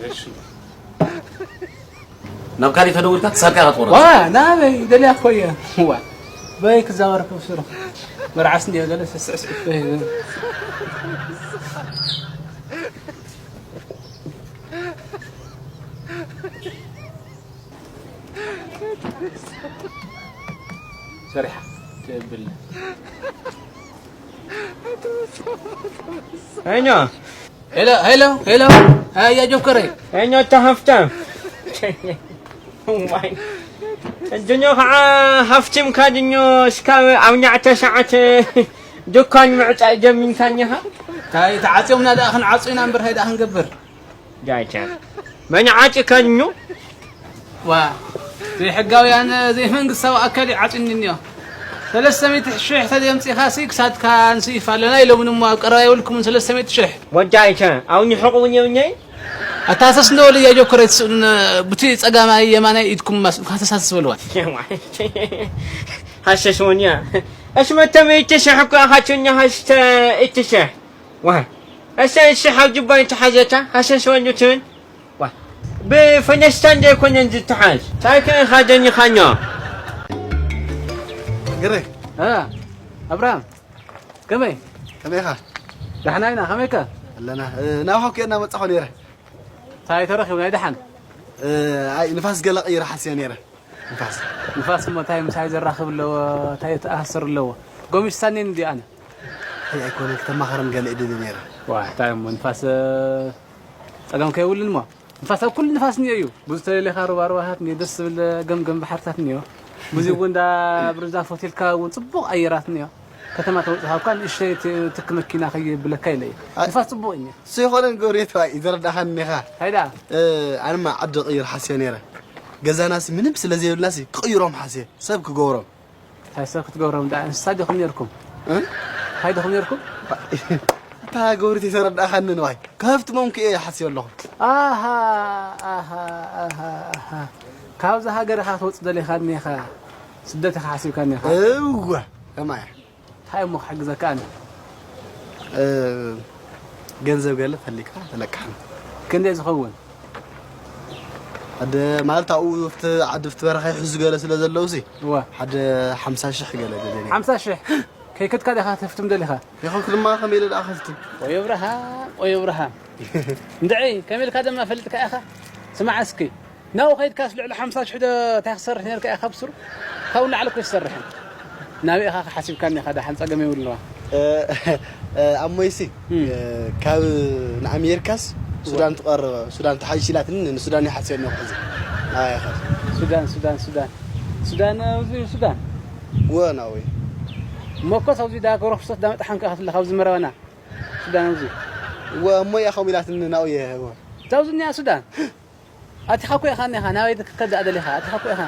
እሺ። ናብ ካሊእ ተደዊልካ ትሰርካ ኢኻ ትቆርጽ። ዋ፣ ናበይ ደልያ እኮ እየ። ዋ፣ በይ ክዛወር ክብስሩ። መርዓስ እንዲዮ ገለ ስስዕስዕ በይ። ሰሪሓ ትብል። ሄሎ፣ ሄሎ፣ ሄሎ፣ ሄሎ። ኣያ ጆከረይ። ሄሎ፣ እታ ሃፍታም። ዋይ። እጅኞ ከዓ ሃፍቲም ካድኞ እስካብ ኣብ ኛዕተ ሰዓት ድኳን ምዕጻእ ጀሚንካኒኻ? እንታይ ተዓጽዮምና ደኣ ክንዓጹ ኢና እምበር፣ እንታይ ደኣ ክንገብር? ጃይቻ። መን ዓጺካንዩ? ዋ፣ ዘይሕጋውያን ዘይመንግስታዊ ኣካል እዩ ዓጺኒ እኒኦ። ሰለስተ ሚእቲ ሽሕ ተዘየምጺእካ ሲ ክሳድካ ንስኢፍ ኣለና ኢሎምኒ እሞ ኣብ ቀረባ የብልኩምን ሰለስተ ሚእቲ ሽሕ። ወጃይቻ፣ ኣውኒ ሕቑ እውን የብኛይ? ኣተሃሰስ እንደ ወልያ ጆከረ ትስእሉን፣ ብቲ ጸጋማይ የማናይ ኢድኩም ማስ-፣ ሃሰሳስ በልዋ። ሃሰስ ወንያ። እሽ መተ ሚእቲ ሽሕ እኮ ኣኻችኛ ሃስተ ኢቲ ሽሕ። ዋ፣ እሰ፣ እሰ፣ ሓው ጅባይ ተሓዘታ፣ ሃሰስ ወንዱ ትብል። ዋ፣ ብፈነስታ እንደ ኮነ እንጂ ተሓዝ። ታይከ ኢኻ ደኒኻኛ? ግረ። እ፣ ኣብርሃም፣ ከመይ? ከመይ ኢኻ? ደሕና ኢና፣ ከመይከ? ኣለና። እ፣ ናብኻ እኮ እናመጻኹ ነይረ። እንታይ ተረኺቡ ናይ ደሓን? እ፣ ኣይ፣ ንፋስ ገለ ቀይረ ሓስየ ነይረ። ንፋስ። ንፋስ እሞ እንታይ ምሳይ ዘራኽብ ኣለዎ? እንታይ ተኣሳስር ኣለዎ? ጎሚስታኒ እንዲ ኣነ። ኣይ፣ ኣይኮነን፣ ክተማኸረን ገለ እየ ደልየ ነይረ። ዋ፣ እንታይ እሞ ንፋስ፣ እ፣ ጸገም ከይብሉን እሞ። ንፋስ ኣብ ኩሉ ንፋስ እኒኦ እዩ። ብዙ ተለሌኻ ሩባ ሩባታት እኒኦ፣ ደስ ዝብል ገምገም ባሕርታት እኒኦ። ብዙ እውን እንዳ ብርዛፍ ሆቴልካ እውን ጽቡቕ ኣየራት እኒኦ። ከተማ ተወጽኻ እኳ ንእሽተይ ት-፣ ትክ መኪና ከየብለካ ኢለ እየ። ኣይ፣ ንፋስ ጽቡቕ እዩ እኒኦ። እሱ ይኾነን ጎሬት፣ ዋይ፣ ይዘረዳኻን እኒኻ። እንታይ ደኣ? እ፣ ኣነማ ዓዲ ክቕይር ሓስየ ነይረ። ገዛናሲ ምንም ስለ ዘይብልናሲ ክቕይሮም ሓስየ፣ ሰብ ክገብሮም። እንታይ ሰብ ክትገብሮም ደኣ? እንስሳ ዲኹም ነርኩም? እ? እንታይ ዲኹም ነርኩም? እታ ጎሪት የተረዳእኻኒ ንዋይ። ከፍትሞም ክእየ ሓስዮ ኣለኹ። ኣሃ፣ ኣሃ፣ ኣሃ፣ ኣሃ። ካብዛ ሃገር ኢኻ ክትወጽእ ደሊኻ እኒኻ። ስደት ኢኻ ሓሲብካ እኒኻ። እወ፣ ከማይ። እንታይ እሞ ክሕግዘካ ኣነ? እ፣ ገንዘብ ገለ ፈሊካ ተለቃሕኒ። ክንደይ ዝኸውን? ሓደ ማለት ኣብኡ ኣብቲ ዓዲ ኣብቲ በረኻ ይሕዙ ገለ ስለ ዘለዉ ሲ፣ እወ። ሓደ ሓምሳ ሽሕ ገለ ገለ። ሓምሳ ሽሕ? ከይከድካ ዲኻ ተፍትም ደሊኻ? ይኸድኩ ድማ ከመይ ኢለ ደኣ ከፍትም? ወይ እብርሃም፣ ወይ እብርሃም። እንድዒ፣ ከመይ ኢልካ ድማ ፈሊጥካ ኢኻ? ስማዕ እስኪ፣ ናብኡ ከይድካስ ልዕሊ ሓምሳ ሽሕ ዶ እንታይ ክሰርሕ ነርካ ኢኻ ብስሩ? ካብኡ ንላዕሊ እኮ ይሰርሕን። ናበይ ኢኻ ሓሲብካኒ ኢኻ ደሓን ጸገም የብሉን። እ፣ እ፣ ኣሞይሲ፣ እም። እ፣ ካብ ንኣሜሪካስ ሱዳን እወ። ትቐርብ፣ ሱዳን ትሓይሽ ኢላትኒ፣ ንሱዳን ይሓስዮ ኣለኹ ሕዚ። ኣይ፣ ኢኻ። ሱዳን፣ ሱዳን፣ ሱዳን። ሱዳን፣ ኣብዚ ሱዳን? እወ፣ ናወይ። እሞ እኮ ኣብዚ ዳ ገብረ ክርስቶስ ዳ መጥሓንካ ኢኻ ትለኻ ኣብዚ መረባና። ሱዳን ኣብዚ። እወ፣ እሞ እያ ከምኡ ኢላትኒ፣ ናው እየ፣ እወ። እዛ ኣብዚ እኒኣ ሱዳን? ኣቲኻ እኮ ኢኻ እኒኻ፣ ናበይ ክትከድ ደኣ ደሊኻ? ኣቲኻ እኮ ኢኻ።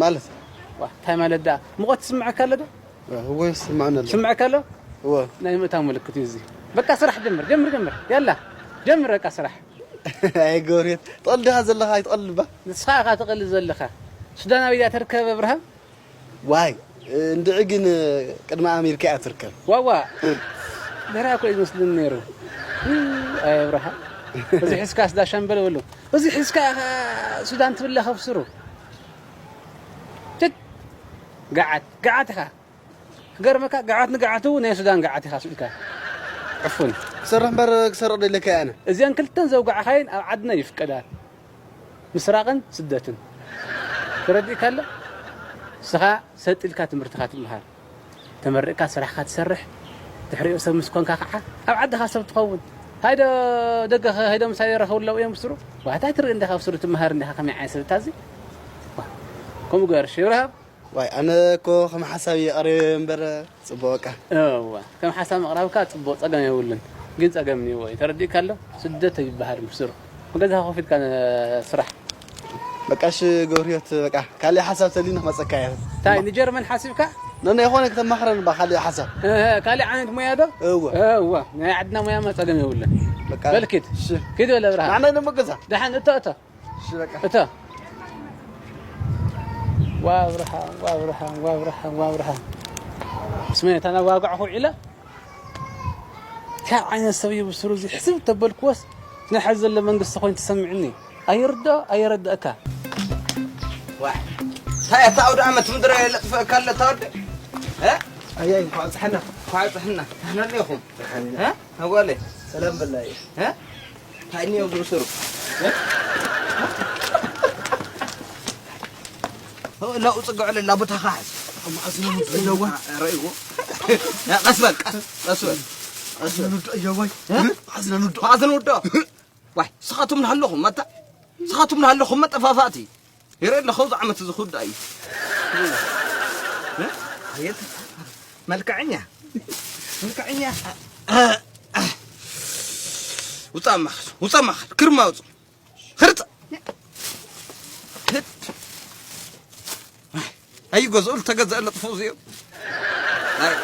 ማለት? ዋ፣ እንታይ ማለት ደኣ? ሙቐት ትስምዐካ ኣሎ ዶ? እወ፣ ይስምዓኒ ኣሎ። ትስምዐካ ኣሎ? እወ። ናይ ምእታው ምልክት እዩ እዚ። በቃ ስራሕ ጀምር፣ ጀምር፣ ጀምር። ያላ፣ ጀምር በቃ ስራሕ። ኣይ ጎሬት፣ ትቐልድ ዲኻ ዘለኻ? ኣይትቐልድ እባ። ንስኻ ኢኻ ትቐልድ ዘለኻ። ሱዳናዊ ድያ ትርከብ እብርሃም? ዋይ፣ እንድዒ ግን ቅድሚ ኣሜሪካ እያ ትርከብ። ዋዋ፣ ደራ እኮ እዩ ዝመስለኒ ነይሩ። ኣይ እብርሃም፣ እዚ ሒዝካስ ዳ ሻምበል በሉ። እዚ ሒዝካ ኢኻ ሱዳን ትብለኻ ብስሩ። ትት፣ ገዓት፣ ገዓት ኢኻ። ክገርመካ፣ ገዓት ንገዓቱ ናይ ሱዳን ገዓት ኢኻ ስኢልካ። ዕፉን። ክሰርሕ እምበር ክሰርቕ ደለካ ኣነ። እዚኣን ክልተን ዘውጋዕኻየን ኣብ ዓድና ይፍቀዳ። ምስራቕን ስደትን። ተረዲእካ ኣሎ? ንስኻ ሰጥ ኢልካ ትምህርትኻ ትምሃር። ተመሪቕካ ስራሕካ ትሰርሕ። ድሕሪኡ ሰብ ምስ ኮንካ ከዓ ኣብ ዓድኻ ሰብ ትኸውን። ሃይዶ ደገ ከ-፣ ሃይዶ ምሳሌ ረኸቡ ኣለዉ እዮም ብስሩ። ዋታ ትርኢ እንዲኻ ብስሩ ትምሃር እንዲኻ ከመይ ዓይነት ሰብ እታ እዚ? ዋ፣ ከምኡ ገርሽ ይብርሃም። ዋይ፣ ኣነ እኮ ከም ሓሳብ እየ ቀሪበ እምበር፣ ጽቡቕ በቃ። እወ፣ ከም ሓሳብ ምቕራብካ ጽቡቕ፣ ጸገም የብሉን። ግን ጸገም እኒኦ እዩ። ተረዲእካ ኣሎ? ስደት ይበሃል ምስሩ። ብገዛኻ ኮፍ ኢልካ ን-፣ ስራሕ። በቃ እሺ፣ ገብረ ህይወት፣ በቃ ካልእ ሓሳብ ተልዩኒ ክመጸካ እየ። እንታይ፣ ንጀርመን ሓሲብካ? ኖ፣ ኖ፣ ይኾነ ክተማኽረኒ ባ ካልእ ሓሳብ። እህ፣ ካልእ ዓይነት ሞያ ዶ? እወ። እወ፣ ናይ ዓድና ሞያማ ጸገም የብሉን። በቃ በል ኪድ። እሺ። ኪድ በል ኣብርሃም። ንዓና ነሞ ገዛ። ደሓን እቶ፣ እቶ። እሺ፣ በቃ። እታ። ዋ ኣብርሃም፣ ዋ ኣብርሃም፣ ዋ ኣብርሃም፣ ዋ ኣብርሃም። ስሜ፣ እታ ናብ ዋግዕ ክውዒለ? እንታይ ዓይነት ሰብ እዩ ብስሩ እዚ ሕስብ ተበልክዎስ ናይ ሕዚ ዘሎ መንግስቲ ኮይኑ ተሰሚዕኒ። ኣይርዶ ኣይረዳእካ። ዋይ፣ እንታይ እታ ኣውደ ዓመት ምድረ ለጥፈእካ ኣሎ እታ ወደ? እ? ኣያይ፣ እንኳዕ ኣብፀሐና። እንኳዕ ኣብፀሐና። ደህና ዲኹም? ደህና ኢና። እ? ኣጓለይ? ሰላም በላ እዩ። እ? እንታይ እኒኦ ዝብስሩ? እ? እ፣ ላኡ ፅግዕ ለላ ቦታኻ ሓዝ። መዓዝ ነው ምድሪ ዘዋ? ርእይዎ። እ፣ ቀስ በል፣ ቀስ፣ ቀስ በል። ቀስ በል። ንዶ እየዋይ? እ? መዓዝ ነው ንዶ? መዓዝ ነው ንዶ? ዋይ፣ ስኻትኩም ናሃለኹም መታ፣ ስኻትኩም ናሃለኹም መጠፋፋእቲ። ይረ ኣለኹ፣ እዚ ዓመት እዚ ክውዳእ እዩ። እ? ኣየት? መልክዐኛ። መልክዐኛ። ውፃእ ማኽል፣ ውፃእ ማኽል፣ ክርማ ውፁ። ክርፅ። ክድ። ኣይገዝኡ፣ ተገዘእ ለጥፉ እዚኦም። ኣይ።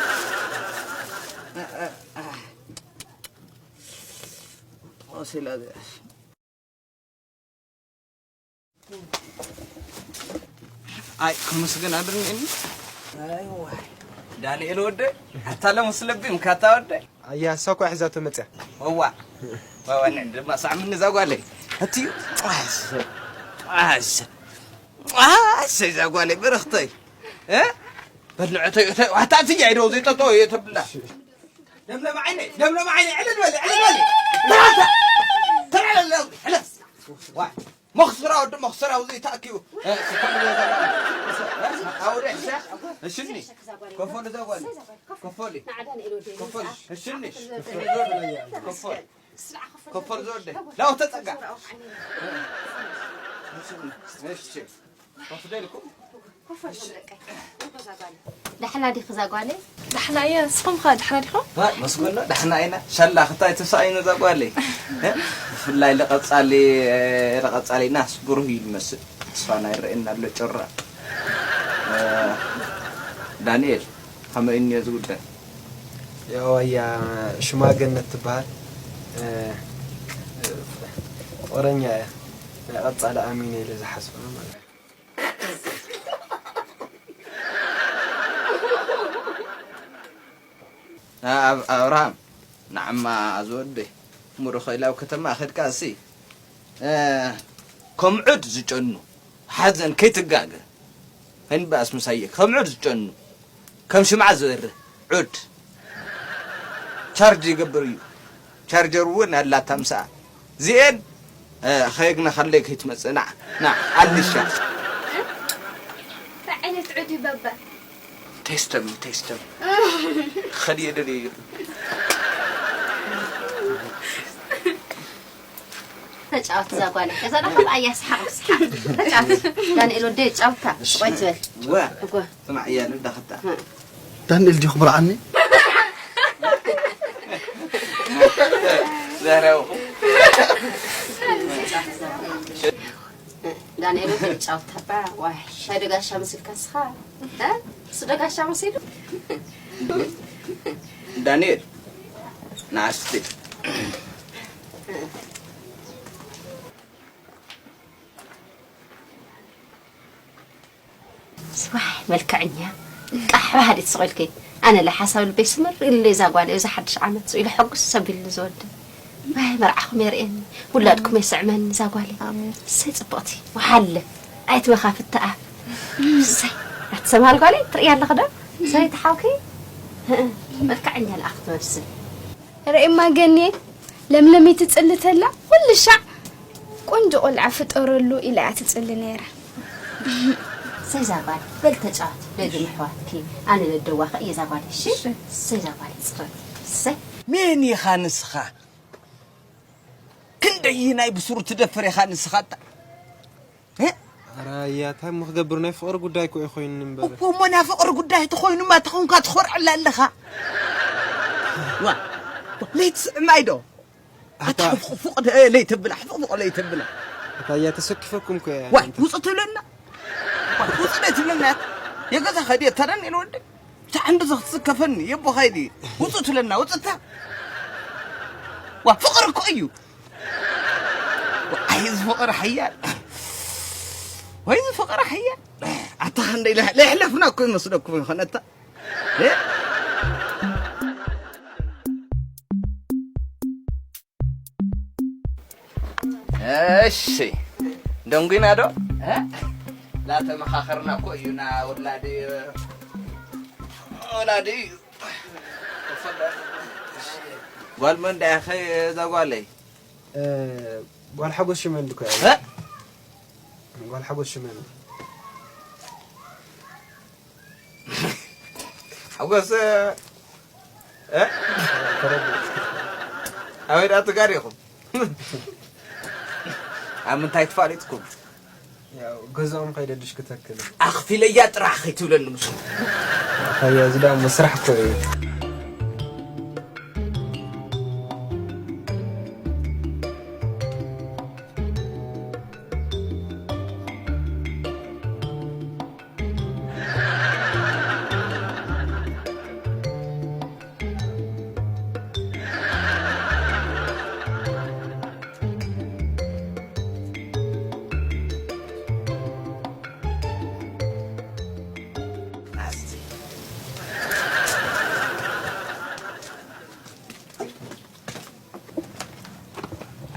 ኦሲላ እዚኣ። ኣይ፣ ከመስገን ኣድርኒ። ኣይ፣ ዋይ። ዳንኤል ወደ፣ ኣታ ለሙስ ለቢም ካታ ወደ። ኣያ፣ እሳ እኮ ሒዛቶ መጽያ። እዋ። እዋ፣ እዋ፣ ን-፣ ድማ ሳዕምኒ እዛ ጓለይ። እቲ፣ ኣስ፣ ኣስ፣ ኣስ፣ እዛ ጓለይ፣ በረኽተይ። እ? በልዕተይ፣ እተ-፣ ዋታ እቲ እያ ኢዶ ዘይጠጦ እየ ተብላ። ለምለም ዓይነይ፣ ለምለም ዓይነይ፣ ዕልል በሊ፣ ዕልል በሊ። ተራታ፣ ተራታ፣ ዕልል። ዋ፣ መኽስራ ወዲ መኽስራ፣ ኣብዚ ተኣኪቡ። እ፣ ክፈሉ ዘላ። እ፣ ኣውደ፣ እሺ፣ እሺ፣ ከፈሉ ዘጓል። ከፈሉ። ከፈሉ። እሺ፣ ከፈሉ። ከፈሉ ዘወደ። ላው ተጸጋ። እሺ፣ እሺ። ከፍደልኩም። ዳሕና ዲኺ እዛ ጓለይ? ዳሕና እየ። ንስኹም ኸ ዳሕና ዲኹም? ዋ፣ መስገኖ ዳሕና ኢና። ሻላ ክታይ ተሳኢኑ እዛ ጓለይ። እ? ብፍላይ ለቐጻሊ፣ ለቐጻሊናስ ብሩህ እዩ ዝመስል። ተስፋና ይረኣየና ኣሎ ጭራ። እ፣ ዳንኤል፣ ከመይ እኒኦ እዚ ጉዳይ? ያው ኣያ ሽማ ገነት ትበሃል። እ፣ ፍቕረኛ እያ። ናይ ቀጻሊ ኣሚነ ኢለ ዝሓስባ ማለት እዩ። ኣብ-፣ ኣብርሃም፣ ንዓማ ዝወደይ፣ እሞ ዶ ኸይላው ከተማ ኸድካ እሲ፣ እ፣ ከም ዑድ ዝጨኑ፣ ሓዘን ከይትጋገ፣ ከይንበኣስ ምሳየ፣ ከም ዑድ ዝጨኑ፣ ከም ሽምዓ ዝበርህ ዑድ፣ ቻርጅ ይገብር እዩ። ቻርጀር እውን ኣላታ ምሳኣ። እዚኤን፣ እ፣ ኸየግና ኸለይ ከይትመጽእ፣ ና፣ ና፣ ኣልሻ። እንታይ ዓይነት ዑድ እዩ በባ? ቴስተም፣ ቴስተም። ኸድየ ደልየ እዩ። ተጫወት እዛ ጓል። ከዛ ዳ ከም ኣያ ስሓቕ፣ ስሓቕ። ተጫወት። ዳንኤል ወደይ ጫውታ። እሺ። ቆይ ትበል። ወ። እጎ። ስማዕ እያ ልዳኸታ። እ። ዳንኤል ዲኹ ብርዓኒ? ዘረው። ዳንኤል ወደይ ጫውታ። ባ፣ ዋይ፣ ሻይ ደጋሻ መሲልካ እስኻ? እ? እሱ ደጋሻ መሲሉ? ዳንኤል፣ ንዓስቲ። ስዋይ መልክዐኛ ቃሕ ባህዲት ስቕ ኢልኪ። ኣነ ለሓሳብ ልበይ ስምር ኢሉ እዛ ጓለይ፣ እዚ ሓድሽ ዓመት ኢሉ ሕጉስ ሰብ ኢሉ ዝወደ። ዋይ መርዓኹም የርእየኒ፣ ውላድኩም የስዕመኒ እዛ ጓለይ። ኣሜን። እሰይ ጽብቕቲ፣ ወሓለ፣ ኣይት መኻፍቲ ኣፍ። እሰይ፣ ኣትሰምሃል ጓለይ፣ ትርእያ ኣለኺ ዶ? ሰበይቲ ሓውኪ? እህ፣ መልክዐኛ ለኣኽ ትመስል። ርእማ ገኔ፣ ለምለመይ ትጽሊ ተላ፣ ኩሉ ሻዕ ቆንጆ ቆልዓ ፍጠረሉ ኢላ እያ ትጽሊ ነይራ። እሰይ እዛ ጓል፣ በል ተጫወት፣ ደጊም ኣሕዋትኪ፣ ኣነ ለደዋኺ እየ እዛ ጓል፣ እሺ? እሺ። እሰይ እዛ ጓል፣ ጽረቲ፣ እሰይ። መን ኢኻ ንስኻ? ክንደይ ናይ ብስሩ ትደፍር ኢኻ ንስኻ? ኣታ፣ እ? ኧረ ኣያ፣ እንታይ እሞ ክገብር፣ ናይ ፍቕሪ ጉዳይ እኮ እዩ ኮይኑ እምበር። እኮ እሞ ናይ ፍቕሪ ጉዳይ ተኾይኑማ ተኾንካ ትኾርዐላ ኣለኻ። ዋ፣ ለይትስዕማይ ዶ? ኣታ ኣታ ፍቕ-፣ ፍቕ-፣ እ፣ ለይተብላ፣ ፍቕ-፣ ፍቕ-፣ ለይተብላ። ኣታ ኣያ፣ ተሰኪፈኩም እኮ እያ፣ ዋይ፣ ኣንተ። ውጹእ ትብለና? ዋይ፣ ውጹእ ለይትብለና? የገዛ ኸዲ፣ ተረን ኢሉ ወዲ። ብጣዕሚ ብዙሕ ክትስከፈኒ፣ የቦ ኸይዲ። ውጹእ ትብለና፣ ውጹእታ። ዋ፣ ፍቕሪ እኮ እዩ። ዋ፣ ኣይ፣ እዚ ፍቕሪ ሓያል። ወይ፣ እዚ ፍቕሪ ሓያል። ኣታ ኸንደይ ለሕ-፣ ለሕለፍና እኮ ይመስለኩም ይኾን፣ ኣታ? እ? እሺ፣ ደንጉና ዶ? እ? ላተመኻኸርና እኮ እዩና። ወላዲ፣ ወላዲ እዩ። ጓል መን ዳያ ኸ እዛ ጓለይ? እ፣ ጓል ሓጎስ ሽመን ድኮ እያ። እ? ጓል ሓጎስ ሽመን። ሓጎስ፣ እ? ተረድእ። ኣበይ ደኣ ትጋር ኢኹም? ኣብ ምንታይ ትፋሊጥኩም? ያው ገዛኦም ከይደድሽ ክተክል። ኣኽፊለያ ጥራሕ ከይትብለኒ ምስ። ኣያ፣ እዚ ደኣ እሞ ስራሕ እኮ እዩ።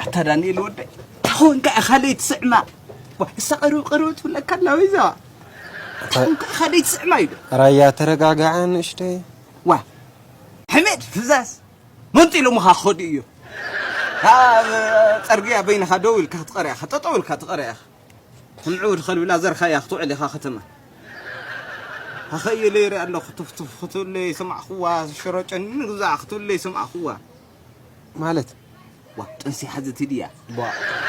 ኣታ ዳንኤል ወደይ፣ እንታይ ኾንካ ኢኻ ለይትስዕማ? ዋ፣ እሳ ቀርብ ቀርብ ትብለካ ኣላ ወይዛ። እንታይ ኾንካ ኢኻ ለይትስዕማ ኢሉ። ራያ ተረጋጋዓ ንእሽተይ። ዋ፣ ሕሜድ ፍዛዝ መንጢሎምኻ ክኸዱ እዮም። ኣብ ጸርግያ በይንኻ ደው ኢልካ ክትቐርያ ኢኻ፣ ጠጠው ኢልካ ትቐርያ ኢኻ። ምዕቡድ ከልብላ ዘርካያ ክትውዕል ኢኻ ከተማ። ኣኸየ ለይርኢ ኣለኹ፣ ትፍትፍ ክትብለይ ሰማዕኽዋ፣ ሽሮ ጨኒ ንግዛዕ ክትብለይ ሰማዕኽዋ። ማለት? ዋ፣ ጥንሲ ሓዘት ድያ? ቧ፣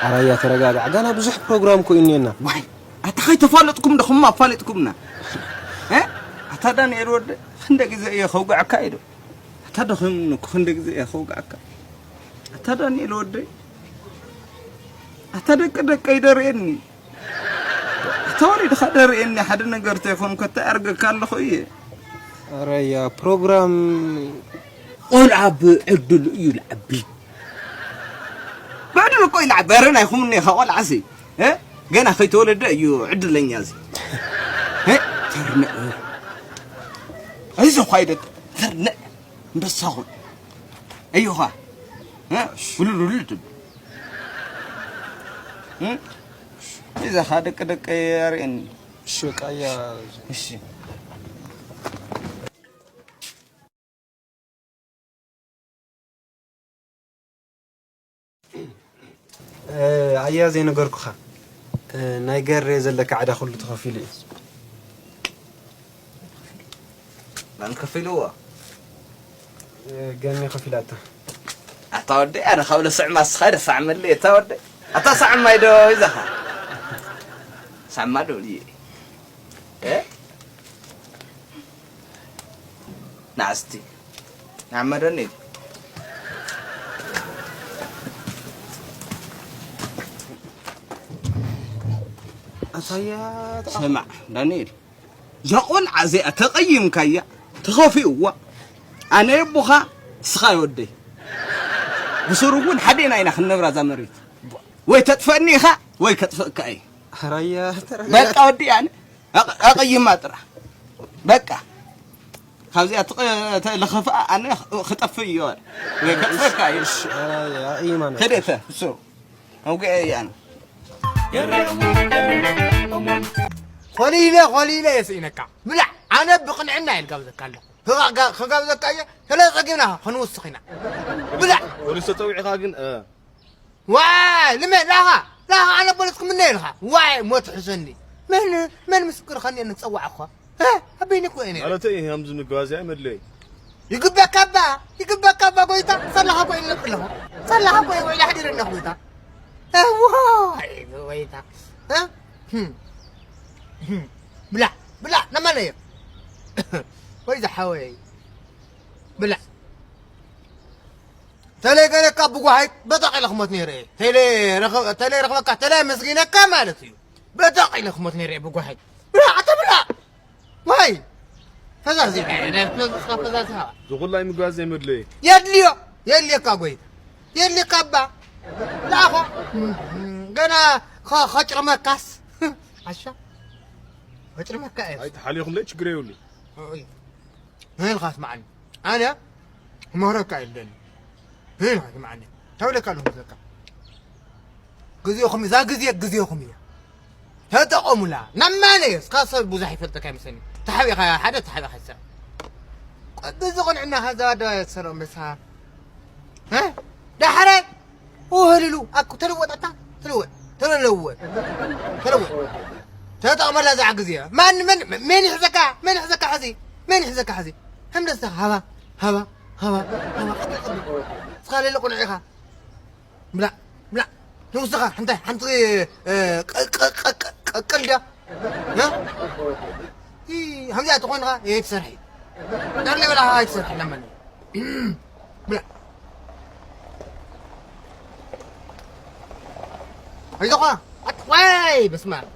ኣራያ ተረጋጋዕ። ገና ብዙሕ ፕሮግራም እኮ እዩ እኒኤና። ዋይ፣ ኣታ ከይተፋለጥኩም ዶ ክማ ኣፋሊጥኩምና? እ? ኣታ ዳንኤል ወደ፣ ክንደ ግዜ እየ ከውግዐካ ኢዶ? ኣታ ደኺምኒ እኮ ክንደ ግዜ እየ ከውግዐካ? ኣታ ዳንኤል ወደይ፣ ኣታ ደቂ ደቀይ ደርእየኒ። ኣታ ወሪድኻ ደርእየኒ፣ ሓደ ነገር ተይኮንኩ ኣታ ኣርገካ ኣለኹ እየ። ኣራያ ፕሮግራም ቆልዓ ብዕድሉ እዩ ልዓቢ። ብዕድሉ እኮ እዩ ልዓቢ። ኣረ ናይኹም እኒኻ ቆልዓሲ፣ እ? ገና ከይተወለደ እዩ ዕድለኛ እዚ። እ? ተርንዕ። እዚ ኳይደት ተርንዕ። ኣንበሳ ኹን። ኣዮኻ። እ? ውሉድ ውሉድ ትብል። እ? እዛ ኻ ደቂ ደቂ ኣርእየኒ። እሺ፣ በቃ፣ እያ። እሺ። እ፣ ኣያ ዘይነገርኩኻ። እ፣ ናይ ገሬ ዘለካ ዕዳ ኩሉ ተኸፊሉ እዩ። መን ከፊልዎ? እ፣ ገኒ ከፊላታ። ኣታ ወደይ፣ ኣነ ካብ ለስዕማ እስኻ ደፋዕ መለይ፣ ኣታ ወደይ። ኣታ ሳዕማይ ዶ ይዛኻ? ሳዕማ ዶ ልየ? እ? ናስቲ። ናመደኒ። ኣታያ። ስማዕ፣ ዳንኤል። እዛ ቆልዓ እዚኣ ተቐይምካያ፣ ተኸፊእዋ። ኣነ ኣቦኻ፣ ንስኻ ወደይ። ብስሩ እውን ሓዴና ኢና ክንነብራ እዛ መሬት። ወይ ተጥፈእኒ ኢኻ፣ ወይ ከጥፍእካ እየ። ኣራያ፣ ተረጋጋ። በቃ ወዲ፣ ኣነ ኣቕ-፣ ኣቐይማ ጥራሕ። በቃ። ካብዚኣ ትቕ-፣ ተ-፣ ለኸፍኣ ኣነ ክጠፍእ እየ። ወይ ከጥፍእካ እየ። እሺ፣ ኣራያ፣ ኣቐይማ ነበር። ከደተ፣ ብስሩ። ኣውግኤ እየ ኣነ። ኮሊለ፣ ኮሊለ የስኢነካ። ብላዕ፣ ኣነ ብቕንዕና እየ ልጋብዘካ ኣለኹ። ክጋ-፣ ክጋብዘካ እየ፣ ስለ ጸጊብና ክንውስኽ ኢና። ብላዕ። ወዲ ሰተዊዕኻ ግን፣ እ። ዋይ፣ ልመ፣ ላኻ፣ ላኻ፣ ኣነ በለስኩ ምነ ኢልኻ። ዋይ፣ ሞት ሕሰኒ። መን፣ መን ምስክር ኸኒ ንጸዋዕ እኳ። እ፣ ኣበይኒ እኮ እየ ነይረ። ማለተይ፣ ከምዚ ምግባዝ ኣይመድለይ። ይግበካ እባ፣ ይግበካ እባ ጎይታ። ሰላኻ እኮ ኢለ ኣለኹ። ሰላኻ እኮ ውዒለ ኣሕዲረ ኣለኹ ጎይታ። እዋይ፣ ጎይታ። እ? ህም። ህም። ብላዕ፣ ብላዕ፣ ነመለዮ። ወይ ዝሓወይ። ብላዕ። ተለይ ገለካ ብጓሃይ በጠቕ ኢለ ክሞት ነይረ እየ። ተለይ ረኸ-፣ ተለይ ረኽበካ፣ ተለይ መስጊነካ ማለት እዩ። በጠቕ ኢለ ክሞት ነይረ እየ ብጓሃይ። ብላዕ፣ ኣተ ብላዕ። ዋይ! ፈዛዝ ኢኻ፣ ናይ ፍኖትካ ፈዛዝ ኢኻ። ዝኹላይ ምግባዝ ዘይመድለየ። የድልዮ፣ የድልየካ ጎይታ። የድልየካ እባ። ላኾ። ገና ኸ-፣ ኸጭርመካስ። ዓሻ። ኸጭርመካ እየ። ኣይ፣ ተሓልየኹም ለይ ችግር የብሉ። ኦይ። ንህልካ ስምዓኒ። ኣነ ክመኽረካ እየ ዝደሊ። ንህልካ ስምዓኒ። ተብለካ ኣለኹ ዘለካ። ግዜኹም እዛ ግዜ ግዜኹም እያ። ተጠቐሙላ። ናብ ማን እየ? እስኻ ሰብ ብዙሕ ይፈልጠካ ይመስለኒ። ተሓቢእኻ ሓደ ተሓቢእኻ ይሰር። ቆይ፣ ግዜ ቁንዕና ከዛ ደዋ የሰረው መሳ። እ? ዳሕረ ውህልሉ። ኣኩ ተለወጥ ኣታ። ተለወጥ። ተለወጥ። ተለወጥ። ተጠቐመላ እዛ ግዜ። ማን፣ መን፣ መን ይሕዘካ? መን ይሕዘካ ሕዚ? መን ይሕዘካ ሕዚ? ሕምደስታ ሃባ፣ ሃባ፣ ሃባ፣ ሃባ። እስኻ ሌለ ቁኑዕ ኢኻ። ብላዕ፣ ብላዕ። ንውስኻ፣ እንታይ፣ ሓንቲ፣ እ፣ ቀ-፣ ቀ-፣ ቀ-፣ ቀ-፣ ቀ-፣ ቀልዳ? እ? ኢ፣ ከምዚኣ ትኾንኻ፣ እየ ትሰርሒ። ዳር ለበላ ኣይትሰርሒ፣ ለመን። ብላዕ። ኣይዞኻ፣ ኣት-፣ ዋይ፣ በስመ ኣብ።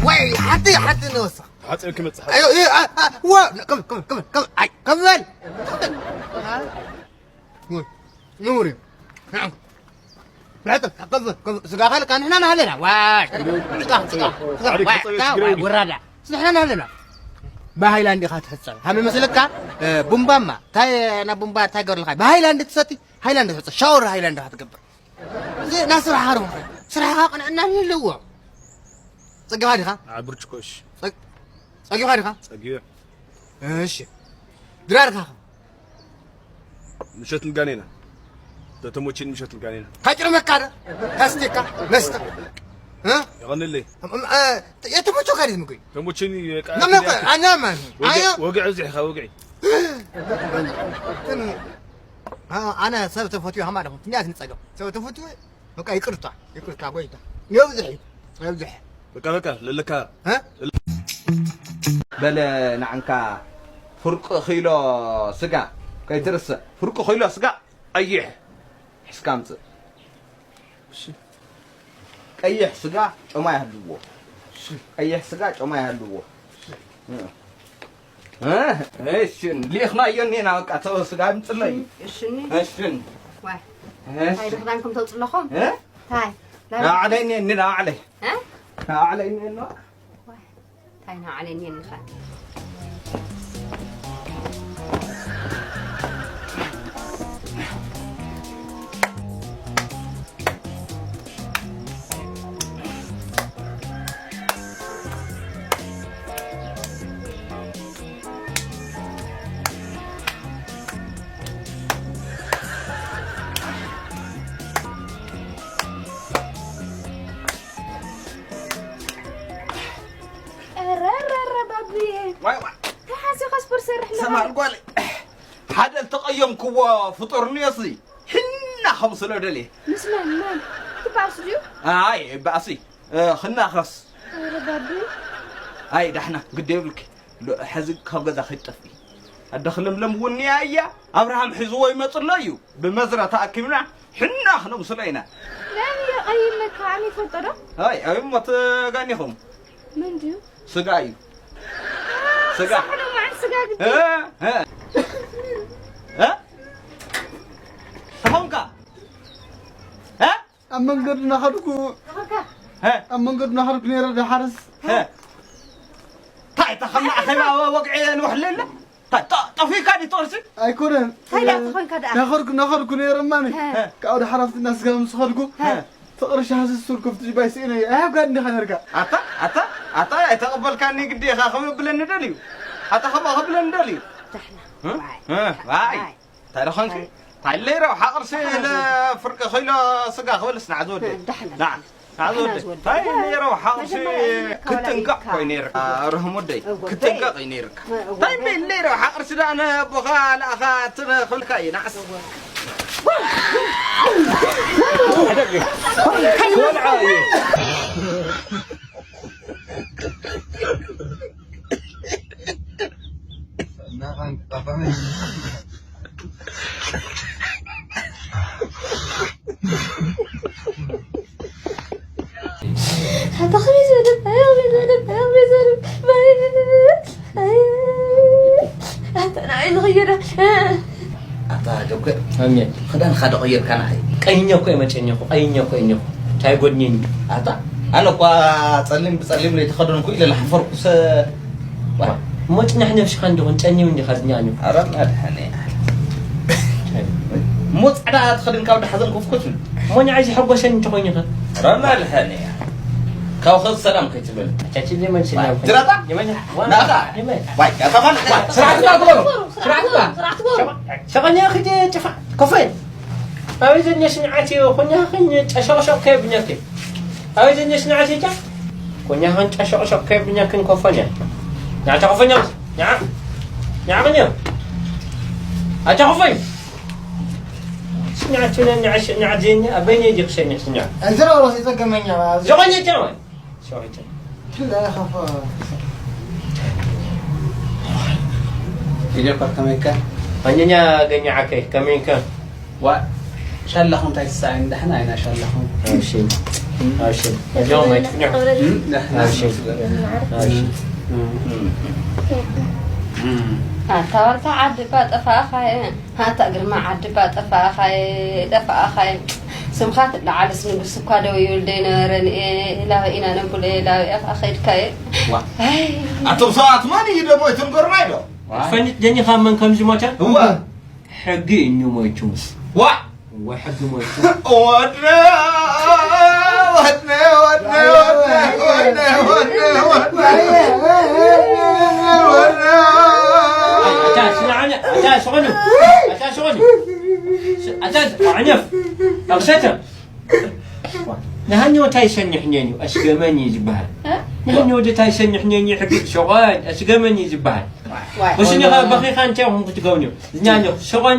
ወይ ሓንቲ ሓንቲ ንወስኽ። ሓፂር ክመፅእ። ኣዮ፣ እ፣ ኣ፣ ኣ፣ ወ፣ ከም፣ ከም፣ ከም፣ ከም፣ ኣይ፣ ከም በል። ወይ፣ ንውሪ። ብሕቶ፣ ከብ፣ ከብ፣ ስጋ ካልካ ንሕና ናህለና። ዋይ፣ ስጋ፣ ስጋ፣ ስጋ፣ ዋይ፣ ስጋ፣ ዋይ፣ ወራዳ። ንሕና ናህለና። ብሃይላንድ ኢኻ ትሕጸብ። ሃመ መስለካ፣ እ፣ ቡምባማ፣ ታይ፣ ና ቡምባ፣ ታይ ገርልኻ? ብሃይላንድ ትሰቲ፣ ሃይላንድ ትሕጸብ። ሻወር ሃይላንድ ኢኻ ትገብር። እዚ ና ስራሓ ርብሑ። ስራሓ ቅንዕና ኣለዎ። ጸጊኻ ዲኻ? ኣብ ብርጭቆ፣ እሺ። ጸግ-፣ ጸጊኻ ዲኻ? ጸጊበ። እሺ። ድራርካ ኸ? ምሸት ንጋኔና። ተተሞችን ምሸት ንጋኔና። ካጭር መካደ? ካስቲካ? መስተ? እ? ይቐንልይ። እም፣ እም፣ እ፣ የተሞቾ ካዲት ምግቢ? ተሞችን ይ-፣ ቃ-፣ ነመ እኮ፣ ኣነ ማን? ወግዒ፣ ኣዮ። ወግዒ እዚሕኻ፣ ወግዒ። ግን፣ አ-፣ ኣነ ሰብ ተፈትዩ ሃማ ደኹም። ፍንያት ንጸገም። ሰብ ተፈትዩ በቃ ይቅርታ፣ ይቅርታ ጎይታ። የብዝሕ፣ የብዝሕ። በቃ፣ በቃ፣ ለለካ። እ? በለ ንዓንካ ፍርቂ ኪሎ ስጋ ከይትርስዕ። ፍርቂ ኪሎ ስጋ ቀይሕ ሒዝካ ኣምጽእ። እሺ። ቀይሕ ስጋ ጮማ ይሃልዎ። እሺ። ቀይሕ ስጋ ጮማ ይሃልዎ። እ። እ፣ እሽን፣ ሊእኽናዮ እኒና፣ በቃ፣ ተው፣ ስጋ ምጽለይ። እሽኒ። እሽን። ዋይ። እሺ። እንታይ ድኽዳንኩም ተውጽለኹም? እ? እንታይ? ናባዕለይ እኒኒ፣ ናባዕለይ። እ? ናባዕለይ እኒኒ። ዋይ። እንታይ ናባዕለይ እኒኒ ኸ? ኧረ፣ ኧረ፣ ኧረ፣ ባቡዬ። ዋይ፣ ዋይ። ተሓሲኻ ስፖርት ሰርሕ ኣለኻ። ሰማል ጓለይ። ሓደ ልተቐየምክዎ ፍጡር እኒኦሲ፣ ሕና ከምስሎ ደልየ። ምስ መን? መን? ትበኣስ ድዩ? ኣይ፣ ኣይበኣሲ። እ፣ ክናኸስ። ኧረ ባቢ። ኣይ፣ ዳሕና፣ ግዲ የብልኪ። ሎ-፣ ሕዚ ካብ ገዛ ከይትጠፍኢ። ኣደ ክለምለም እውን እያ እያ። ኣብርሃም ሒዝዎ ይመጽእ ኣሎ እዩ። ብመዝራ ተኣኪብና፣ ሕና ክነምስሎ ኢና። መን እዩ ቀይመካ? ኣነ ይፈልጦ ዶ? ኣይ፣ ኣይ፣ እሞ ተጋኒኹም። መን ድዩ? ስጋ እዩ። ስጋ። ሳሕሎ መዓል ስጋ ግዲ። እ፣ እ። እ? ተኾንካ? እ? ኣብ መንገዲ እናኸድኩ፣ ተኾንካ? እ? ኣብ መንገዲ እናኸድኩ ነይረ፣ ድሓርስ። እ? እንታይ ተኸምና ኣኼባ ወግዒ ንውሕለለ? እንታይ ጠ-፣ ጠፊእካ ድዩ ትቕርሲ? ኣይኮነን። እንታይ ደኣ ተኾንካ ደኣ? እናኸድኩ፣ እናኸድኩ ነይረ እማኒ። እ። ካብ ድሓርስ እናስጋ ምስ ኸድኩ፣ እ። ፍቕሪ ሻህ ዝስቱር ክፍቲ ጅባይ ስኢነ እየ። ኣይሃብካን እንዲኻ ነርካ። ኣታ፣ ኣታ፣ ኣታ፣ ኣይተቐበልካኒ ግዲ ኢኻ ክብለኒ ደልዩ። ኣታ፣ ከምኡ ክብለኒ ደልዩ። ዳሕና። እ? ዋይ፣ እ፣ ዋይ። ዋይ። እንታይ ደኾንኪ? እንታይ? እንታይ ለይረው ሓቕርሲ ዳሕና ዝወዲ። ለፍርቂ ኪሎ ስጋ ክበልስ ናዕ ዝወዲ። እ፣ ዳሕና፣ ናዕ፣ ዳሕና። ናዕ ዝወዲ። ዳሕና ዝወዲ። እንታይ ለይረው ሓቕርሲ መጀመርያ እኔ ክትንቀቕ ካውላይካ። ኮይኑ ነይርካ። ርህም ወደይ። እወ፣ ክትንቀቕ እዩ ነይርካ። እወ፣ እንታይ እወ። ለይረው ሓቕርሲ ደኣ ነቦኻ ለኣኻ ትነ ክብልካ እዩ። ናዕስ። እወ። ኣታ ጆከር፣ ኣሜን። ክዳንካ ዶ ቀይርካ ንዓይ? ቀይኘ እኮ እየ መጨኘኹ፣ ቀይኘ እኮ እየ እኒኹ። እንታይ ጎድኒ እኒ? ኣታ፣ ኣነ እኳ ጸሊም ብጸሊም ለይተኸደንኩ ኢለ ለሓፈርኩሰ። ዋ። እሞ ጽናሕ ነብስኻ እንዲኹን ጸኒም እንዲኻ ዝኛኙ። ኧረ መድሓኒ። እሞ ጻዕዳ ተኸዲንካ ወዲ ሓዘን ኮፍኮፍ ኢሉ። እሞ ንዓይ ዝሐጎሰኒ እንተኾይኑኸ? ኧረ መድሓኒ። ካብ ኸዚ ሰላም ከይትብል። ኣቻችል ዘይመልስልኝ ዋ፣ ኣልኩኝ። ጅራታ? ይመን-፣ ዋ፣ ናታ? ይመን-፣ ዋይ፣ ኣታ ማን? ዋይ፣ ስርዓት ግበሩ። ስርዓት ግበሩ። ስርዓት ግበሩ። ሸቐ-፣ ሸቐኛ ኽጀ ጭፋ-፣ ኮፈን። ኣበይ ዘኛ ስንዓት እዩ? ኮኛ ኽኝ ጨሸቕሸቕ ከየብኛክን። ኣበይ ዘኛ ስንዓት እዩ? ኮኛ ኽን ጨሸቕሸቕ ከየብኛክን ኮፈን እያ። ናታ ኮፈን እያ። ኛ-፣ ኛ ኽን እያ። ኣታ ኮፈን። ስንዓት እዩ፣ ኛ-፣ ኛ-፣ ኛ-፣ ዜኛ፣ ኣበይ ነይ ዲኽ ሰኒሕ ስንዓት? እንዝራ ወሲ ጸገመኛ፣ ዋ። ዝኾነ ጨዋይ። ሸዊተ። ኢደኳ ከመይከ? ኣኛኛ ገኛ ዓከይ፣ ከመይከ? ዋ፣ ሻላኹም እንታይ ትሰኣይ? እንዳሕና ኣይና ሻላኹም። ኣብሽር፣ ኣብሽር። ኣጆኹም ኣይትፍንሑ። እም፣ ዳሕና። ኣብሽር፣ ኣብሽር። እም፣ እም። ኣታ ወርታ ዓዲ እባ ጠፋእኻየ፣ ኣታ ግርማ ዓዲ እባ ጠፋእኻየ፣ ጠፋእኻየ። ስምኻ ትለዓልስ ንጉስ እኳ ደው ይብል ዶ ይነበረን እየ። ላበ ኢና ነብሎ እየ፣ ላበ ኢኻ ከይድካየ። ዋ። ኣይ። ኣቶም ሰባት መን እዩ ደሞ ኣይትንገሩና ኢሎ? ዋ። ትፈልጥ ደኒ ካብ መን ከም ዝሞተ? እዋ። ሕጊ እዩ ሞይቱ። ዋ። እዋ፣ ሕጊ ሞይቱ። ወድነ፣ ወድነ፣ ወድነ፣ ወድነ፣ ወድነ፣ ወድነ፣ ወድነ። ኣታ ስምዓኒ፣ ኣታ ስቑኒ፣ ኣታ ስቑኒ። ኣታ ኣዕነፍ፣ ኣኽሰተ። ንሃኒ እንታይ ሰኒሕኔን እዩ? ኣስገመን እዩ ዝበሃል። እ? ንሃኒ ወዲ እንታይ ሰኒሕኔን እዩ? ሕጊ ሸቆን ኣስገመን እዩ ዝበሃል። ዋይ። ወስኒ ኸ በኺኻ እንታይ ኹም ክትገብንዮ? ዝኛኒ ሸቆን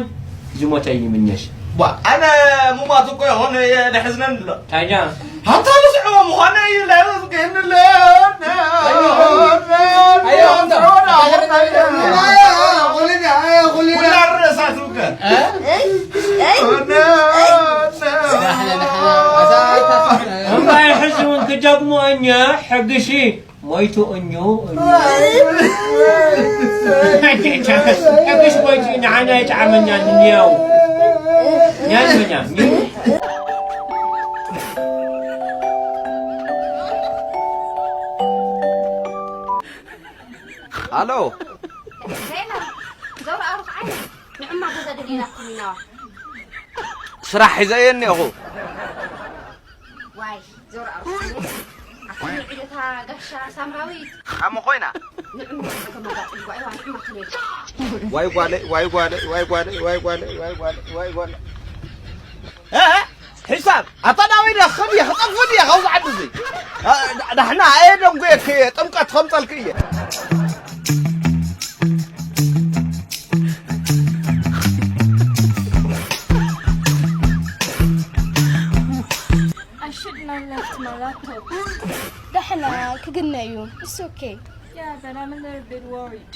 ዝሞተ ይምነሽ። ዋ፣ ኣነ ሙማት እኮ ይኾነ የድሕዝነን ኣሎ። ታኛ? ሃብታ ንስዕቦ ምዃነ እዩ፣ ላይወት ግን ኣሎ። ኣዮ፣ ኣዮ፣ ኣዮ፣ ኣዮ፣ ኩልና ርእሳ ትውከል። እ? እምባይ ሕዚ እውን ክደግሞ እኛ ሕግሺ ሞይቱ እኙ፣ እኙ። ሕግሽ ሞይቱ ንዓና ይጥዓመና ንንያው። ኛን መኛ፣ ኝ-፣ ኣሎ። ዜና፣ ዞር ኣሩኽ ዓይነ፣ ንዕማ ገዛ ደሊናኩም ኢና። ስራሕ ሒዘ እየ እኒኦኹ። ዋይ፣ ዞር ኣሩኽ ዓይነ። ኣታ ንዕደታ ጋሻ ሳምራዊት። ኣሞ ኮይና። ንዕማ ተመጋጥ ጓይዋ፣ ንዕማ ትብል። ዋይ ጓለይ፣ ዋይ ጓለይ፣ ዋይ ጓለይ፣ ዋይ ጓለይ፣ ዋይ ጓለይ፣ ዋይ ጓለይ። እ? ሒሳብ፣ ኣታ ዳዊት፣ ኽብ እየ፣ ክጠፍእ እየ፣ ካብዚ ዓዲ እዚ። እ፣ ዳ-፣ ዳሕና፣ ኣየ ደንጉየክ እየ፣ ጥምቀት ከምፀልክ እየ። I should not left my laptop. ዳሕና ክግነ እዩ። It's okay. Yeah, but I'm a little bit worried.